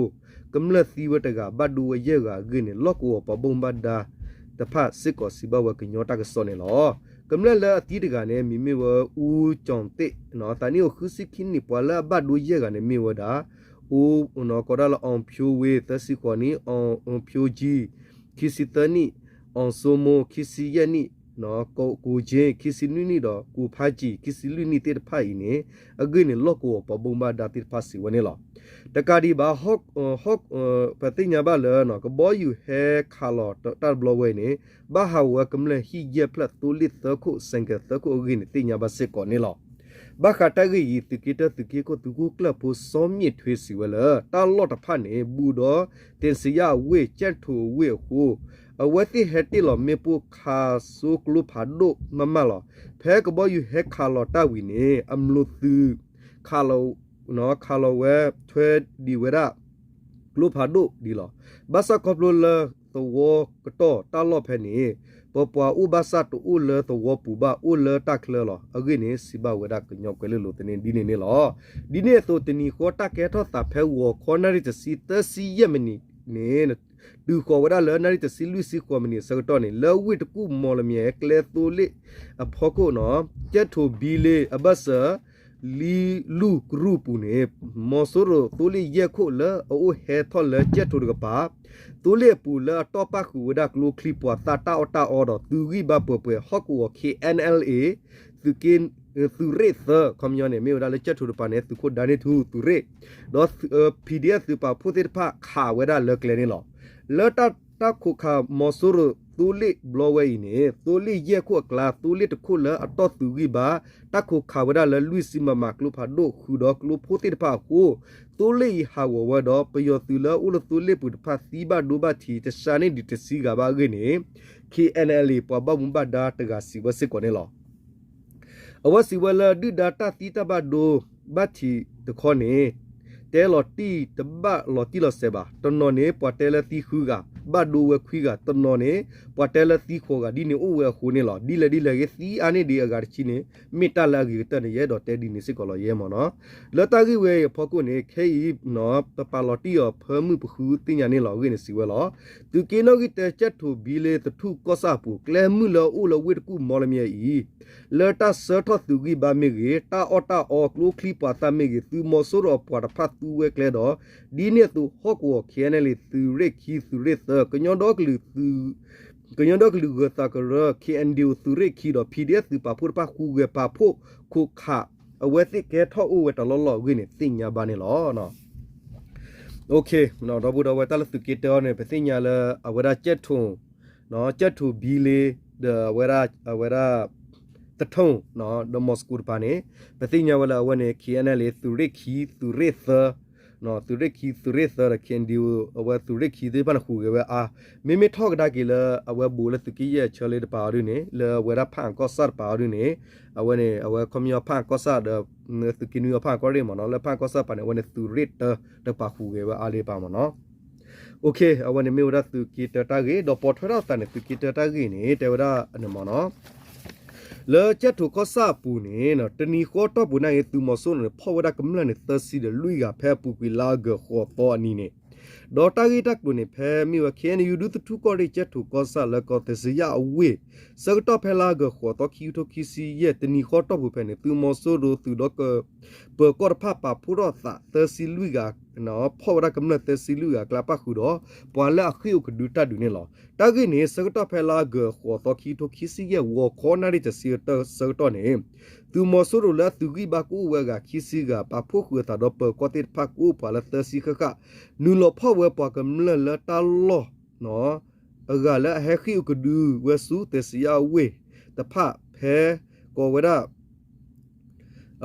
ကမျၢၢ်သံဝဲတဂၤ ဘၣ်ဒိဝဲယဲၢ်ဂၤအဂ့ၢ်န့ၣ် လီၢ်ကဝီၤပှၤဘၣ်မူဘၣ်ဒါတဖၣ်စ့ၢ်ကီးစံးဘၣ်ဝဲကညီတၢ်ကစီၣ်န့ၣ်လီၤ. ကမျၢၢ်လၢအသံတဂၤန့ၣ် မံၤမ့ၢ်ဝဲ အူကၠီၣ်သ့ၣ် သးနံၣ်အိၣ်ဃုဆံခံနံၣ် ပှၤလၢအဘၣ်ဒိယဲၢ်ဂၤန့ၣ်မ့ၢ်ဝဲဒၣ် အူ ကိးဒၣ်လၢ အီၣ်ဖၠိဝ့ သၢဆံဃိးနံၣ် အီၣ်ဖၠိကၠံ ခံဆံသၢနံၣ် အီၣ်စိမိ ခံဆံယဲၢ်နံၣ် ကိၣ်ကၠ့ ခံဆံနွံနံၣ်ဒီး ကိၣ်ဖးကၠံ ခံဆံလွံၢ်နံၣ်သ့ၣ်တဖၣ်အံၤန့ၣ် အဂ့ၢ်န့ၣ် လီၢ်ကဝီၤပှၤဘၣ်မူဘၣ်ဒါသ့ၣ်တဖၣ်စံးဝဲန့ၣ်လီၤ. တကးဒံးဘၣ် ပသ့ၣ်ညါဘၣ်လၢ ကဘီယူၤဟဲခးလီၤတၢ်တဘျီဝဲအံၤန့ၣ် ဘၣ်ဟးဂီၤဝဲကမျၢၢ်ဟံၣ်ယဲၢ်ဖျၢၣ် သိလ့ၣ်သၢခိၣ် စဲၣ်ကဲၣ်သၢခိၣ်အဂ့ၢ်န့ၣ် သ့ၣ်ညါဘၣ်စ့ၢ်ကီးန့ၣ်လီၤ. ဘၣ်ဃးတၢ်ဂ့ၢ်အံၤ သုးက့တၢ သုးက့ခိၣ် သုးခိၣ်ကျၢၢ်ဖိ စီၤမၠ့ၣ်ထွ့ စံးဝဲလၢ တၢ်လီၢ်တဖၣ်န့ၣ် ဘူးဒီး သ့ၣ်စံယၣ်အဝ့ၢ် ကၠဲၣ်ထိၣ်အဝ့ၢ်အဃိ အဝဲသ့ၣ်ဟဲတ့ၢ်လီၤမ့ၣ်ပိၢ်ခးစိကျိဖးဒိၣ်မးမးလီၤ. ဖဲကဘီယူၤဟဲခးလီၤတၢ်ဝံၤန့ၣ် အမျိာ်သုး ခးလီၤဝဲထွဲဒံးဝဲဒၣ် ကျိဖးဒိၣ်ဒံးလီၤ. ဘၣ်ဆၣ်ခီဖျိလၢသဝီကတီၢ်တၢ်လီၢ်ဖဲန့ၣ် ပပှၤအိၣ်ဘၣ်ဆၣ်တအိၣ်လၢသဝီပူၤဘၣ် အိၣ်လၢတၢ်ချၢလီၤ. အဂ့ၢ်န့ၣ် စံးဘၣ်ဝဲဒၣ်ကညီကွဲၤလ့လိၤသန့ၣ်ဒ်န့ၣ်န့ၣ်လီၤ. ဒ်န့ၣ်အသိး တနံၤဃီတၢ်ကဲထီၣ်သးဖဲဂီၤခီနၣ်ရံၣ်တဆံသၢဆံယဲၢ်မံးနံးန့ၣ် တုၤဃီၤဝဲဒၣ်လၢနၣ်ရံၣ်တဆံလွံၢ်ဆံဃိးမံးနံးအဆၢကတီၢ်န့ၣ် လၢဝ့ၢ်တကူၣ်မီၣ်လမၠဲၤ ကျဲသိလ့ၣ်အဖီခိၣ်နီၤ ကၠဲၣ်ထိၣ်ဘံလ့အဘၢၣ်စၢၤ လံလူၢ်ကရူၢ်ပူၤန့ၣ် မီၤစိရိၤသိလ့ၣ်ယဲၢ်ခိၣ်လၢအအိၣ်ဟဲထီၣ်လၢကၠဲၣ်ထိၣ်တကပၤ သိလ့ၣ်အပူၤလၢအတီၢ်ပၣ်ဃုာ်ဝဲဒၣ်ကျိချံမျိာ်သၣ်တၢ်အီၣ်တၢ်အီဒီးသုးဂံၢ်ဘါပှဲၤပှဲၤ ဟီၣ်ကဝီၤ K N L A သုးက့ သုးရ့ၣ်သၢ ခီပညီန့ၣ် မ့ၢ်ဝဲဒၣ်လၢကၠဲၣ်ထိၣ်တကပၤန့ၣ် သုးခိၣ်ဒါန့ၢ်ထူ သုးရ့ၣ် ဒီး P D F သုးပာ်ဖှိၣ်သ့ၣ်တဖၣ်ခးဝဲဒၣ်လၢကျဲန့ၣ်လီၤ. လၢတၢ်ခိးခးမီၤစိရိၤသိလ့ၣ်ဘျီဝဲအံၤန့ၣ် သိလ့ၣ်ယဲၢ်ခိၣ်အကျါ သိလ့ၣ်တခိၣ်လၢအတီၢ်သုးဂံၢ်ဘါ တၢ်ခိးခးဝဲဒၣ်လၢလွံၢ်ဆံ မမ ကျိဖးဒိၣ် ဃုာ်ဒီးကျိဖိသ့ၣ်တဖၣ်အဃိ သိလ့ၣ်အံၤဟးဂီၤဝဲဒီး ပယီၤသုးလၢအအိၣ်လၢသိလ့ၣ်ပူၤတဖၣ်သံဘၣ်ဒိဘၣ်ထံး တစှၤန့ၢ်ဒံးတဆံဂၤဘၣ်အဂ့ၢ်န့ၣ် K N L A ပှၤဘၣ်မူဘၣ်ဒါတဂၤစံးဝဲစ့ၢ်ကီးန့ၣ်လီၤ. အဝဲစံးဝဲလၢ ဒုၣ်ဒါတၢ်သံတၢ်ဘၣ်ဒိဘၣ်ထံးတခီန့ၣ် တဲလီၤတံၢ်တဘၣ်လီၤတံၢ်လီၤဆဲးဘၣ်. တနီၤန့ၣ် ပှၤတဲလၢသံဃုဂၤ ဘၣ်ဒိဝဲခွံဂၤ, တနီၤန့ၣ် ပှၤတဲလၢသံဃိးဂၤ ဒ်န့ၣ်အိၣ်ဝဲအဃိန့ၣ်လီၤ. ဒ်လဲၣ်ဒ်လဲၣ်ဂ့ၤ သံအါန့ၢ်ဒံးအဂၤတဆံန့ၣ် မ့ၢ်တၢ်လၢအဂ့ၤကတၢၢ်န့ၣ် ယအဲၣ်ဒိးတဲဒ်န့ၣ်စ့ၢ်ကီးလီၤ ယဲမ့ၢ်နီၤ. လၢတၢ်ဂ့ၢ်ဝဲအံၤအဖီခိၣ်န့ၣ် ခဲအံၤ ပပာ်လီၤတံၢ်အီၤဖၢမုၢ်ပဃုသ့ၣ်ညါန့ၣ်လီၤ. အဂ့ၢ်န့ၣ်စံးဝဲလီၤ. သုးက့နီၣ်ဂံၢ်တၢ ကၠဲၣ်ထိၣ်ဘံလ့ သထူၣ်ကီၢ်ဆၣ်အပူၤ ကျဲမုၢ်လၢအအိၣ်လၢဝ့ၢ်တကူၣ်မီလမၠဲအံၤ လၢတၢ်ဆှၢထီၣ်သုးဂံၢ်ဘါမ့ၢ်ဂ့ၤ, တၢ်အီၣ်တၢ်အီကျိချံမျိာ်သၣ်မ့ၢ်ဂ့ၤ, သုးမီၤစိရိၤအပှၤတဖၣ်သူဝဲကျဲဒီး ဒ်န့ၣ်အသိး ဟီၣ်ကဝီၤ K N L A သုးရ့ၣ်ခံ သုးရ့ၣ်သၢ ကညီဒီကလုာ် ကညီဒီကလုာ်ဂၢၤသးကရၢ K N D O သုးရ့ၣ်ခံဒီး P D F သုးပာ်ဖှိၣ်တဖၣ်ဃုဂဲၤပာ်ဖှိၣ်ခိးခး အဝဲသ့ၣ်ကဲထီၣ်အိၣ်ဝဲတလီၢ်လီၢ်အဂ့ၢ်န့ၣ် သ့ၣ်ညါဘၣ်န့ၣ်လီၤ. ဒီပုၢ်ဒီဝဲၢ် တၢ်လၢသုးက့တၢအီၤန့ၣ် ပသ့ၣ်ညါလၢအဝဲဒၣ်ကၠဲၣ်ထိၣ် ကၠဲၣ်ထိၣ်ဘံလ့ ဒီးအဝဲဒၣ် အဝဲဒၣ် သထူၣ် ဒီးမီၤစကိၤတပၤန့ၣ် ပသ့ၣ်ညါဝဲလၢအဝဲန့ၣ် K N L A သုးရ့ၣ်ခံ သုးရ့ၣ်သၢ သုးရ့ၣ်ခံ သုးရ့ၣ်သၢဒီး ခ့ၣ်အဲၣ်ယူၣ် အဝဲသုးရ့ၣ်ခံသ့ၣ်တဖၣ်န့ၣ် ဟူးဂဲၤဝဲအါ, မ့မ့ၢ်ထီၣ်ကဒါက့ၤလၢ အဝဲဘူးလၢသုးက့ယဲၢ်ဆၢလ့တပၤအီၤဒုန့ၣ် လၢအဝဲဒၣ်ဖၣ်အၣ်ကီၢ်ဆၣ်တပၤအီၤဒုန့ၣ် အဝဲန့ၣ် အဝဲခီပညီဖၣ်အၣ်ကီၢ်ဆၣ်ဒီး သုးက့နွံအီၤဖၣ်အၣ်ကီၢ်ရ့ၣ်မ့ၢ်နီၤ လၢဖၣ်အၣ်ကီၢ်ဆၣ်တပၤန့ၣ် အဝဲန့ၣ်သုးရ့ၣ်တၢတပၤဟူးဂဲၤဝဲအါလ့ပၤမ့ၢ်နီၤ. အဝဲန့ၣ်မ့ၢ်ဝဲဒၣ်သုးက့တၢတၢ်ဂ့ၢ် ဒီးပိာ်ထွဲထီၣ်အသးန့ၣ် သုးက့တၢတၢ်ဂ့ၢ်န့ၣ် တဲဝဲဒၣ်န့ၣ်မ့ၢ်နီၤ လၢကၠဲၣ်ထိၣ်ကီၢ်ဆၣ်အပူၤန့ၣ် တနံၤဃီတီၢ်ပူၤန့ၣ်ဂ့ၤ သုးမီၤစိရိၤန့ၣ် ဖီၣ်ဝဲဒၣ်ကမျၢၢ်န့ၣ် သၢဆံဒီးလွံၢ်ဂၤ ဖဲအပူၤကွံာ်လါအီကူးဃိးသီအနံၤန့ၣ်, ဒီးတၢ်ဂ့ၢ်တၢ်ကျိၤန့ၣ် ဖဲမ့ၢ်ဝဲ ခ့ၣ်အဲၣ်ယူၣ် ဒူသထူၣ်ကီၢ်ရ့ၣ် ကၠဲၣ်ထိၣ်ကီၢ်ဆၣ်လၢကီၢ်သ့စံယၣ်အဝ့ၢ် ဆၢကတီၢ်ဖဲလါအီကူးဃိးသီ ခံကထိခံဆံယဲၢ် တနံၤဃီတီၢ်ပူၤဖဲန့ၣ် သုးမီၤစိရိၤသုးဒီးက ပၢၤကီၢ်တဖၣ်ပာ်ဖှိၣ်ထီၣ်သးသၢဆံလွံၢ်ဂၤ ဖီၣ်ဝဲဒၣ်ကမျၢၢ်သၢဆံလွံၢ်ဂၤအကျါပၣ်ဃုာ်ဒီး ပှၤလၢအဃ့ၢ်အိၣ်ကဒုတၢ်ဒုးန့ၣ်လီၤ. တၢ်ဂ့ၢ်န့ၣ် ဆၢကတီၢ်ဖဲလါအီကူးဃိးသီ ခံကထိခံဆံယဲၢ် ဂီၤခီနၣ်ရံၣ်တဆံအဆၢကတီၢ်န့ၣ် သုးမီၤစိရိၤလၢအသုးဂံၢ်ဘါကအိၣ်ဝဲအဂၤခံဆံဂၤ ပာ်ဖှိၣ်ဃုာ်အသးဒီးပၢၤကီၢ်သ့ၣ်တဖၣ်ကအိၣ်ပှၤလၢသၢဆံဃၣ်ဃၣ် နုာ်လီၤဖီၣ်ဝဲပှၤကမျၢၢ်လၢတၢ်လီၢ် အဂၤလၢအဟဲဃ့ၢ်အိၣ်ကဒုဝဲဆူသ့စံယၣ်အဝ့ၢ်တဖၣ် ဖဲကိးဝဲဒၣ်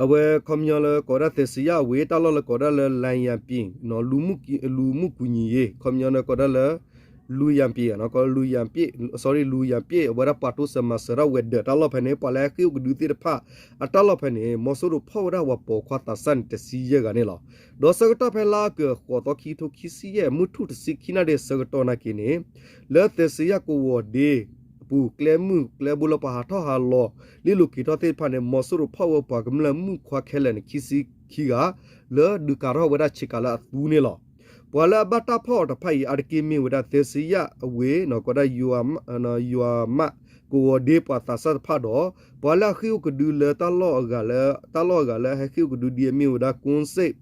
အဝဲခီပညီလၢကိးဝဲဒၣ်သ့စံယၣ်အဝ့ၢ် တၢ်လီၢ်လၢကိးဝဲဒၣ်လၢ လၣ်ယၣ်ပ့ၣ် လူမှုကူညီရေး ခီပညီလၢကိးဝဲဒၣ်လၢ လူၣ်ယၣ်ပ့ၣ် ကိးလူၣ်ယၣ်ပ့ၣ် sorry လူၣ်ယၣ်ပ့ၣ် အဝဲဒၣ်ပှၤတိစၢၤမၤစၢၤထီၣ်ဝဲၤဒၢးတၢ်လီၢ်ဖဲန့ၣ် ပှၤလၢအဟဲဃ့ၢ်အိၣ်ကဒုသ့ၣ်တဖၣ် အတၢ်လီၢ်ဖဲန့ၣ် မီၤစိရိၤဖီၣ်ဝဲဒၣ်ပှၤပိာ်ခွါသးစၢ်န့ၣ် တဆံယဲၢ်ဂၤန့ၣ်လီၤ. ဒီးဆၢကတီၢ်ဖဲလါအီကူးဃိးသီ ခံကထိခံဆံယဲၢ် မုၢ်ထူၣ်တဆံခံနၣ်ရံၣ်အဆၢကတီၢ်နာ်က့န့ၣ် လၢသ့စံယၣ်ကဝီၤဒ့အပူၤ ကျဲမုၢ်ကျဲဘိလၢပှၤဟးထီၣ်ဟးလီၤ လ့လိာ်က့ၤထီၣ်သ့ၣ်တဖၣ်န့ၣ် မီၤစိရိၤဖီၣ်ဝဲပှၤကမျၢၢ်မုၣ်ခွါခဲလၢာ်န့ၣ် ခံဆံခံဂၤ လၢဒုးကၤထီၣ်ဝဲဒၣ်ဆ့ကၤလၢအသူန့ၣ်လီၤ. ပှၤလၢအဘၣ်တၢ်ဖီၣ်အီၤတဖၣ်အံၤ အါတက့ၢ်မ့ၢ်ဝဲဒၣ်သ့စံယၣ်အဝ့ၢ် ကိးဝဲဒၣ် ယွၤမး ကဝီၤဒ့ပှၤသးစၢ်တဖၣ်ဒီး ပှၤလၢအဃ့ၢ်အိၣ်ကဒုလၢတၢ်လီၢ်အဂၤလၢ တၢ်လီၢ်အဂၤလၢအဟဲဃ့ၢ်အိၣ်ကဒုဒ်အမ့ၢ်ဝဲဒၣ် ကိစ့ၣ်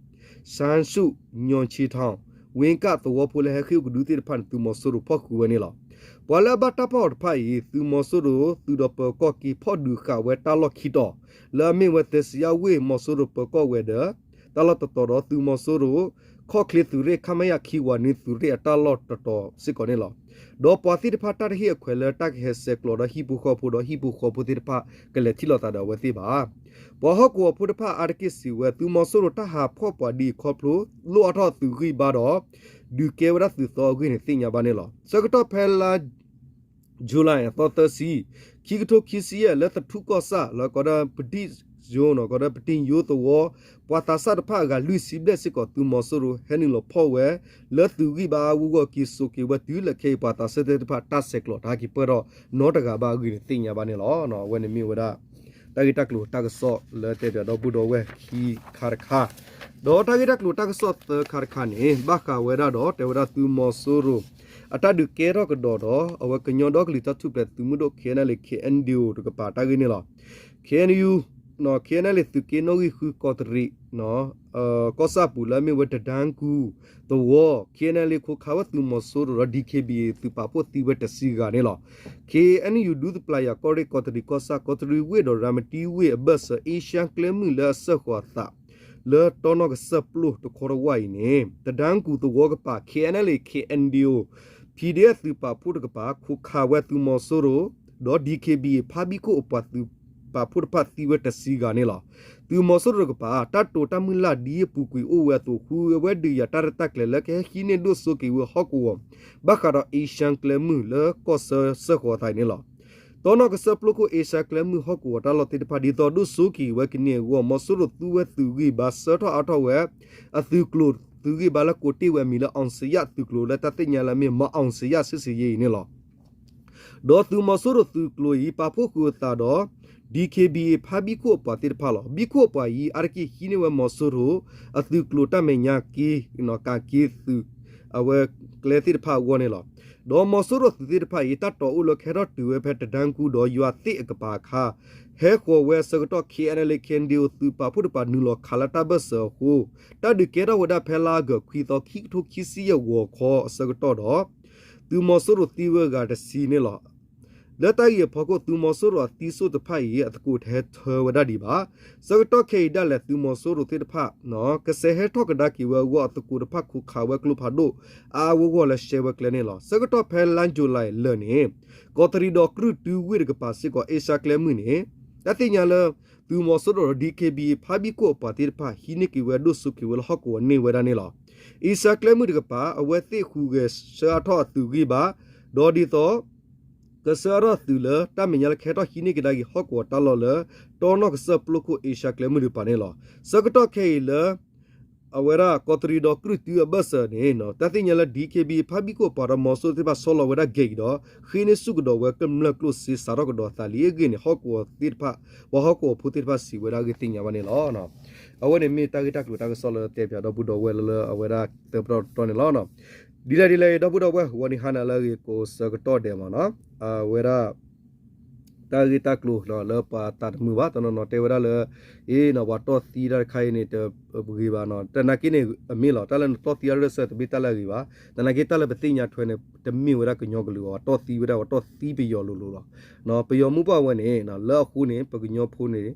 ဆၣ်ရှူၣ် ညီၣ်ဆံထီၣ် ဝ့ကၣ်သဝီဖိလၢဟဲဃ့ၢ်အိၣ်ကဒုသ့ၣ်တဖၣ်န့ၣ် သုးမီၤစိရိၤဖီၣ်ဃုာ်ဝဲန့ၣ်လီၤ. ပှၤလၢအဘၣ်တၢ်ဖီၣ်အီၤတဖၣ်အံၤ သုးမီၤစိရိၤသုးဒီးပၢၤကီၢ်က့ၤဖီၣ်ဒုးဃာ်ဝဲတၢ်လီၢ်ခံတီၤ လၢအမ့ၢ်ဝဲသ့စံယၣ်ဝ့ၢ် မီၤစိရိၤပၢၤကီၢ်ဝဲၤဒၢး တၢ်လီၢ်တတီၤဒီး သုးမီၤစိရိၤ ခီၣ်ချ့သုးရ့ၣ် ခမရ ခံဝးနွံ သုးရ့ၣ်အတၢ်လီၢ်တတီၤစ့ၢ်ကီးန့ၣ်လီၤ. ဒီးပှၤသ့ၣ်တဖၣ်တၢ်တဟ့ၣ်အခွဲးလၢတၢ်ကဟဲဆဲးကျိးဒီးဟံၣ်ဖိဃီဖိဒီးဟံၣ်ဖိဃီဖိသ့ၣ်တဖၣ်ကလဲၤထံၣ်လိာ်သးဒီးအဝဲသ့ၣ်ဘၣ်. ပှၤဟီၣ်ကဝီၤဖိတဖၣ်အါတက့ၢ်စံးဝဲ သုးမီၤစိရိၤတၢ်ဟးဖီၣ်ပှၤဒ်အံၤခီဖျိ လိၣ်အါထီၣ်သုးဂံၢ်ဘါဒီး ဒုးကဲဝဲဒၣ်သုးသီအဂ့ၢ်န့ၣ်သ့ၣ်ညါဘၣ်န့ၣ်လီၤ. ဆၢကတီၢ်ဖဲလါ July အသီသၢဆံ ခံကထိခံဆံယဲၢ် လၢသထူၣ်ကီၢ်ဆၣ်လၢကိးဒၣ်ပတံၣ်ယိ ကိးဒၣ်ပတံၣ်ယိသဝီ ပှၤသးစၢ်တဖၣ်အဂၤလွံၢ်ဆံဘျဲၣ်စ့ၢ်ကီး သုးမီၤစိရိၤဟဲနုာ်လီၤဖီၣ်ဝဲ လၢသုးဂံၢ်ဘါအါဂီၢ်ဂီၢ် က့ၤစိာ်က့ၤဝဲတုၤလၢခဲအံၤ ပှၤသးစၢ်သ့ၣ်တဖၣ်တၢ်ဆဲးကျိးတဟဲက့ၤပၢၢ်ထီၣ်နီတဂၤဘၣ်အဂ့ၢ်န့ၣ်သ့ၣ်ညါဘၣ်န့ၣ်လီၤ. အဝဲန့ၣ်မ့ၢ်ဝဲဒၣ် တၢ်ဂ့ၢ်တၢ်ကျိၤတၢ်ကစီၣ်လၢတဲပၠးဒီပုၢ်ဒီဝဲၢ်ခံခါတခါ, ဒီးတၢ်ဂ့ၢ်တၢ်ကျိၤတၢ်ကစီၣ်သၢခါတခါန့ၣ် ဘၣ်ဃးဝဲဒၣ်ဒီးတဲဝဲဒၣ်သုးမီၤစိရိၤ အတၢ်ဒုးကဲထီၣ်ကဒီးဒီး အဝဲကညီဒီကလုာ်တၢ်ထူၣ်ဖျဲးသုးမုၢ်ဒိၣ် ခ့ၣ်အဲၣ်အဲၣ်လ့ၣ် ခ့ၣ်အဲၣ်ယူၣ် တကပၤတၢ်ဂ့ၢ်န့ၣ်လီၤ. ခ့ၣ်အဲၣ်ယူၣ် ခ့ၣ်အဲၣ်အဲၣ်လ့ၣ် သုးက့နီၣ်ဂံၢ်ဃုကီးတရံး ကီၢ်ဆၣ်ပူၤလၢအမ့ၢ်ဝဲတဒါကူၣ်သဝီ ခ့ၣ်အဲၣ်အဲၣ်လ့ၣ် ခိးခးဝဲသုးမီၤစိရိၤဒီး DKBA သုးပာ်ဖှိၣ်သံဝဲတဆံဂၤန့ၣ်လီၤ. ခ့ၣ်အဲၣ်ယူၣ် ဒူသပျၢ်ယၤ ကီၢ်ရ့ၣ် ကီးတရံးကီၢ်ဆၣ် ကီးတရံးဝ့ၢ်ဒီးရၤမတံဝ့ၢ်အဘၢၣ်စၢၤ အ့ရှါကျဲမုၢ်လၢအစၢဃာ်အသး လၢတီနီၣ်ကစၢၢ်ပျိတခီတဝၢ်အံၤန့ၣ် တဒါကူၣ်သဝီကပၤ ခ့ၣ်အဲၣ်အဲၣ်လ့ၣ် ခ့ၣ်အဲၣ်ယူၣ် PDF သုးပာ်ဖှိၣ်တကပၤ ခိးခးဝဲသုးမီၤစိရိၤ ဒီး DKBA ဖါဘံၣ်ခိၣ်အပှၤသုးပာ်ဖှိၣ်တဖၣ်သံဝဲတဆံဂၤန့ၣ်လီၤ. သုးမီၤစိရိၤတကပၤ တၢ်တိာ်တၢ်မုၢ်လၢ်ဒ်အပူၤကွံာ်အိၣ်ဝဲအသိး ဃုအဝဲဒုးယၤတၢ်ရဲၣ်တၢ်ကျဲၤလၢကဟဲဟံးန့ၢ်ဒိၣ်စိက့ၤဝဲဟီၣ်ကဝီၤ ဘၣ်ဃးဒီးအ့ရှါကျဲမုၢ်လၢကီၢ်ဆၢစၢဃာ်အသးအံၤန့ၣ်လီၤ. တီနီၣ်ကစၢၢ်ပျိခိၣ် အ့ရှါကျဲမုၢ်ဟီၣ်ကဝီၤတၢ်လီၢ်သ့ၣ်တဖၣ် ဒ်သိးဒိၣ်စိက့ၤဝဲကန့ၢ်အဂီၢ် မီၤစိရိၤသူဝဲသုးဂံၢ်ဘါ ဆှၢထီၣ်အါထီၣ်ဝဲ အသုးကျိၤသုးဂံၢ်ဘါလၢကိးတ့ၢ်ဝဲအမံၤလၢ အောင်ဇေယျ သုးကျိၤလၢတၢ်သ့ၣ်ညါလၢအမ့ၢ် မီၤအောင်ဇေယျ စစ်ဆင်ရေး အံၤန့ၣ်လီၤ. ဒီးသုးမီၤစိရိၤသုးကျိၤအံၤ ပာ်ဖှိၣ်ဃုာ်အသးဒီး DKBA ဖါဘံၣ်ခိၣ်အပှၤသ့ၣ်တဖၣ်လီၤ. ဘံၣ်ခိၣ်အပှၤအံၤ အါတက့ၢ်ဟံးန့ၢ်ဝဲမီၤစိရိၤ အသုးကျိၤတၢ်မဲာ်ညါက့ ကးက့သုး အဝဲကျဲသ့ၣ်တဖၣ်အဂီၢ်န့ၣ်လီၤ. ဒီးမီၤစိရိၤသုးသ့ၣ်တဖၣ်အံၤ တၢ်တီၤအိၣ်လၢကဟဲထီၣ်တုၤဝဲဖဲတဒါကူၣ်ဒီးယွၤသ့ၣ်အကပၤအခါ ဟဲဃီၤဝဲအဆၢကတီၢ် ခ့ၣ်အဲၣ်အဲၣ်လ့ၣ် ခ့ၣ်အဲၣ်ယူၣ် သုးပာ်ဖှိၣ်တကပၤနုာ်လီၤခးလၢတၢ်ဘၢၣ်စၢၤအဃိ တၢ်ဒုးကဲထီၣ်ဝဲဒၣ်ဖဲလါအီကူး ခွံသီ ခံကထိခံဆံယဲၢ် ဂီၤခီအဆၢကတီၢ်ဒီး သုးမီၤစိရိၤသံဝဲအဂၤတဆံန့ၣ်လီၤ. လၢတၢ်ဂ့ၢ်အဖီခိၣ် သုးမီၤစိရိၤအသံစိၣ်တဖၣ်အံၤ အသကိးတဟဲထၢဝဲဒၣ်ဒံးဘၣ်. ဆၢကတီၢ်ခဲအံၤဒၣ်လဲာ် သုးမီၤစိရိၤသ့ၣ်တဖၣ် ကစဲးဟဲထီၣ်ကဒါက့ၤဝဲအဂီၢ် အသကိးတဖၣ်ခိးခးဝဲကျိဖးဒိၣ် အါအါဂီၢ်ဂီၢ်လၢရှဲဝဲကျဲန့ၣ်လီၤ. ဆၢကတီၢ်ဖဲလါယူၤလံ လၢာ်န့ၣ် ကီးတရံးဒီးကြုၢ်တုဝ့ၢ်တကပၤစ့ၢ်ကီး အ့ရှါကျဲမုၢ်န့ၣ် တၢ်သ့ၣ်ညါလၢ သုးမီၤစိရိၤဒီး DKBA ဖါဘံၣ်ခိၣ်အပှၤသ့ၣ်တဖၣ် ဟံးန့ၢ်က့ၤဝဲဒိၣ်စိက့ၤဝဲလၢဟီၣ်ကဝီၤန့ၢ်ဝဲဒၣ်န့ၣ်လီၤ. အ့ရှါကျဲမုၢ်တကပၤ အဝဲသ့ၣ်ဃုဂဲၤဆှၢအါထီၣ်အသုးဂံၢ်ဘါ ဒီးဒ်သိး ကဆှၢအါထီၣ်သုးလၢတၢ်မဲာ်ညါလၢကဟဲထီၣ်ဟံးန့ၢ်ကဒါက့ၤဟီၣ်ကဝီၤတၢ်လီၢ်လၢ တီနီၣ်ကစၢၢ်ပျိခိၣ်အ့ရှါကျဲမုၢ်တကပၤန့ၣ်လီၤ. ဆၢကတီၢ်ခဲအံၤလၢ အဝဲဒၣ်ကီးတရံးဒီးကြုၢ်တုအဘၢၣ်စၢၤန့ၣ် တၢ်သ့ၣ်ညါလၢ DKBA ဖါဘံၣ်ခိၣ်အပှၤဒီးမီၤစိရိၤသ့ၣ်တဖၣ်ဆီလီၤဝဲဒၣ်ဂဲၤအံၤဒီး ဃ့န့ၢ်ဆူၣ်ကဒီးဝဲကမျၢၢ်ကျိၣ်စ့စးထီၣ်ကဒီးအသးလံအဂ့ၢ်န့ၣ် ဟီၣ်ကဝီၤသ့ၣ်တဖၣ် ပှၤဟီၣ်ကဝီၤဖိသ့ၣ်တဖၣ်စံးဝဲဒၣ်အဂ့ၢ်သ့ၣ်ညါဘၣ်န့ၣ်လီၤ. အဝဲန့ၣ်မ့ၢ်တၢ်ဂ့ၢ်တၢ်ကျိၤတၢ်ကစီၣ်လၢတဲပၠးဒီပုၢ်ဒီဝဲၢ်လၢလၢအဝဲဒၣ်သၢပတီၢ်တတီၢ်န့ၣ်လီၤ. ဒ်လဲၣ်ဒ်လဲၣ် ဒီပုၢ်ဒီဝဲၢ် ဂီၤနံၤဟါနၤလၢအဂ့ၤကိးဆၢကတီၢ်ဒဲးမ့ၢ်နီၤ အဝဲဒၣ် တၢ်ဂ့ၢ်တၢ်ကျိၤလၢပှၤသးတမုာ်ဘၣ် တနီၤနီၤတဲဝဲဒၣ်လၢ အ့ ပှၤတီၢ်သံတၢ်တခါအံၤန့ၣ် တဂ့ၤဘၣ်နီၤ တနာ်က့န့ၣ် အမ့ၢ်လီၤ တၢ်လၢနတီၢ်သံတၢ်ရၢၢ်စၢၤတမ့ၢ်တၢ်လၢအဂ့ၤဘၣ် သနာ်က့တၢ်လၢပသ့ၣ်ညါထွဲန့ၣ် တမ့ၢ်ဝဲဒၣ်ကညီကလုာ်အီၤ ပှၤတီၢ်သံဝဲဒၣ် ပှၤတီၢ်သံပယီၤလိၤလိၤလီၤ. ပယီၤမုၢ်ပှၢ်ဝဲန့ၣ် လၢအဃိန့ၣ် ပကညီဖိန့ၣ်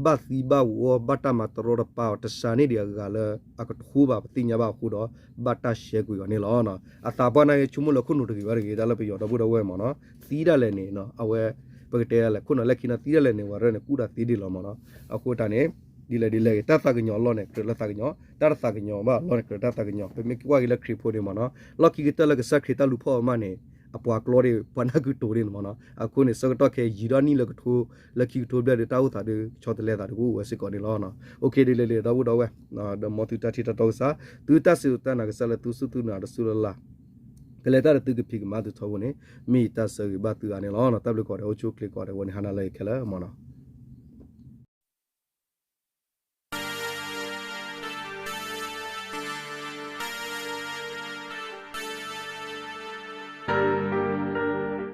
ဘၣ်သံဘၣ်ဝီ ဘၣ်တၢ်မၤတရီတပါအီၤ တစှၤန့ၢ်ဒံးအဂၤလၢအကထိဘၣ် ပသ့ၣ်ညါဘၣ်အဃိဒီး ဘၣ်တၢ်ရှဲကွံာ်အီၤန့ၣ်လီၤ. အသးပှၢ်နာ်က့ ဆိကမိၣ်လၢခိၣ်နူာ်တဂ့ၤဘၣ်တဂ့ၤ တၢ်လၢပယီၤဒီပုၢ်ဒီဝဲၢ်မ့ၢ်နီၤ သံဒၣ်လဲာ်န့ၣ် အဝဲ ပကတဲလဲၣ် ခိၣ်နူာ်လၢခံနီၤ သံဒၣ်လဲာ်န့ၣ် ဝဲရၢၢ်န့ၣ် ကူၣ်တၢ်သ့ဒ်လီၤမ့ၢ်နီၤ အဃိတၢ်န့ၣ် ဒ်လဲၣ်ဒ်လဲၣ်ဂ့ၤ တၢ်သးကညီၤအလီၢ်န့ၣ် ကြၢးလၢသးကညီၤ တၢ်တသးကညီၤဘၣ်အလီၢ်န့ၣ် ကြၢးတၢ်သးကညီၤ ပမ့ၢ်ကွၢ်က့ၤလၢခရံာ်ဖိန့ၣ်မ့ၢ်နီၤ လီၢ်ခံကတၢၢ်လၢကစၢ်ခရံာ်တၢ်လူၤဖီၣ်အမးန့ၣ် အပှၤကျီဒၣ် ပှၤနၢ်ကုတိၤဒၣ်န့ၣ်မ့ၢ်နီၤ အဃိန့ၣ် ဆၢကတီၢ်ခဲအံၤ ယံာ်ဒီးနံၣ်လၢကထိ လၢခံကထိဘျဲၣ်ဒီး တၢ်အိၣ်သးဒီး ဆီတလဲသးဒီးကအိၣ်ဝဲစ့ၢ်ကီးန့ၣ်လီၤ. အိၣ်ခ့ဒ်လဲၣ်ဒ်လဲၣ် ဒီပုၢ်ဒီဝဲၢ် ဒီးမ်သုတၢ်ထံၣ်တၢ်တီကစၢ် သုတၢ်စံးတၢ်နာ်ကစၢ်လၢသုစူၢ်သုနာ်တစူၢ်လၢ်လၢ် ကလဲၤတၢ်ဒီးသုကဖံးကမၤသုထီဘိန့ၣ် မ့ၢ်ယတၢ်ဆၢဂ့ၤဘၣ်သုဂၤန့ၣ်လီၤ. တၢ်ဘျုးကိးဂၤဒဲး အိၣ်ဆူၣ်အိၣ်ချ့ကိးဂၤဒဲး ဂီၤနံၤဟါနၤလၢအဂ့ၤခဲလၢာ်မ့ၢ်နီၤ.